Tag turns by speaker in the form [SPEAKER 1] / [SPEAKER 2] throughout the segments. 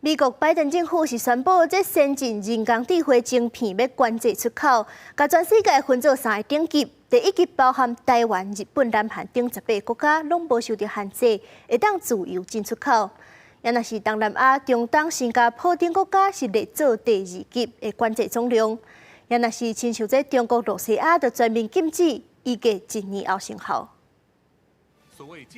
[SPEAKER 1] 美國拜登政府是宣布，這先進人工智慧晶片欲管制出口，共全世界分做三個等級。第一級包含台灣、日本、南韓等18個國家，攏無受著限制，會當自由進出口。也若是東南亞、中東、新加坡等國家是列做第二級的管制總量。也若是親像這中國、露西亞，就全面禁止，預計一年後生效。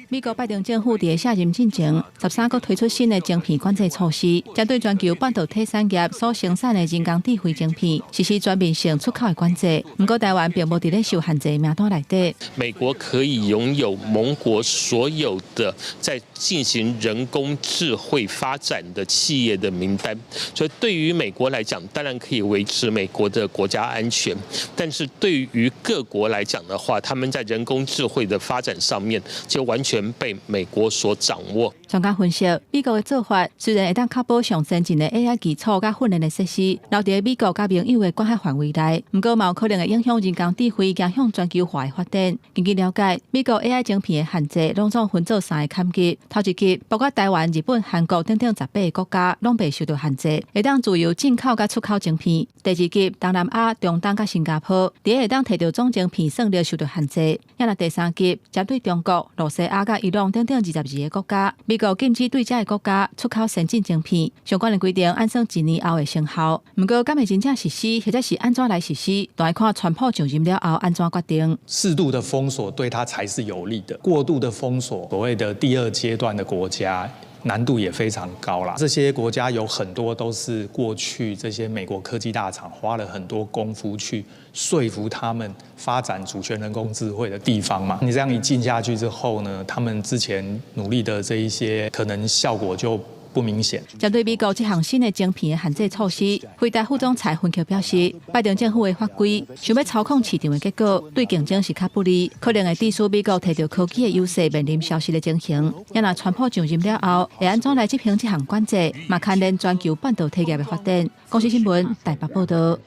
[SPEAKER 2] 美國拜登政府佇卸任進前，13閣推出新的晶片管制措施，針對全球半導體產業所生產的人工智慧晶片實施全面性出口的管制。毋過台灣並無佇咧受限制名單內底。
[SPEAKER 3] 美國可以擁有盟國所有的在進行人工智慧發展的企業的名單，所以對於美國來講，當然可以維持美國的國家安全，但是對於各國來講的話，他們在人工智慧的發展上面就完全被美國所掌握。
[SPEAKER 2] 專家分析，美國的做法雖然會當確保上先進的 AI 基礎佮訓練的設施留佇美國佮盟友的管轄範圍內，毋過嘛有可能會影響人工智慧走向全球化的發展。根據了解，美國 AI 晶片的限制攏總分做三個級別，頭一級包括台灣、日本、韓國等等18個國家攏袂受著限制，會當自由進口佮出口晶片。第二級，東南亞、中東佮新加坡，佇會當提著總晶片算力受著限制。也若第三級，針對中國、露西亞佮伊朗等等22個國家，美國禁止對這个國家出口先進晶片。相關的規定按算一年後會生效。毋過，敢會真正實施，或者是按怎來實施，都愛看川普上任了後按怎決定。
[SPEAKER 4] 適度的封鎖對他才是有利的，過度的封鎖，所謂的第二階段的國家，難度也非常高啦。這些國家有很多都是過去這些美國科技大廠花了很多功夫去說服他們發展主權人工智慧的地方嘛。你這樣一禁下去之後呢，他們之前努力的這一些可能效果就不明顯。
[SPEAKER 2] 針對美國這項新的晶片的限制措施，輝達副總裁芬克表示，拜登政府的法規想欲操控市場的結果，對競爭是較不利，可能會致使美國提著科技的優勢面臨消失的情形。也若川普上任了後，會按怎來執行這項管制，嘛牽連全球半導體業的發展。公視新聞台北報導。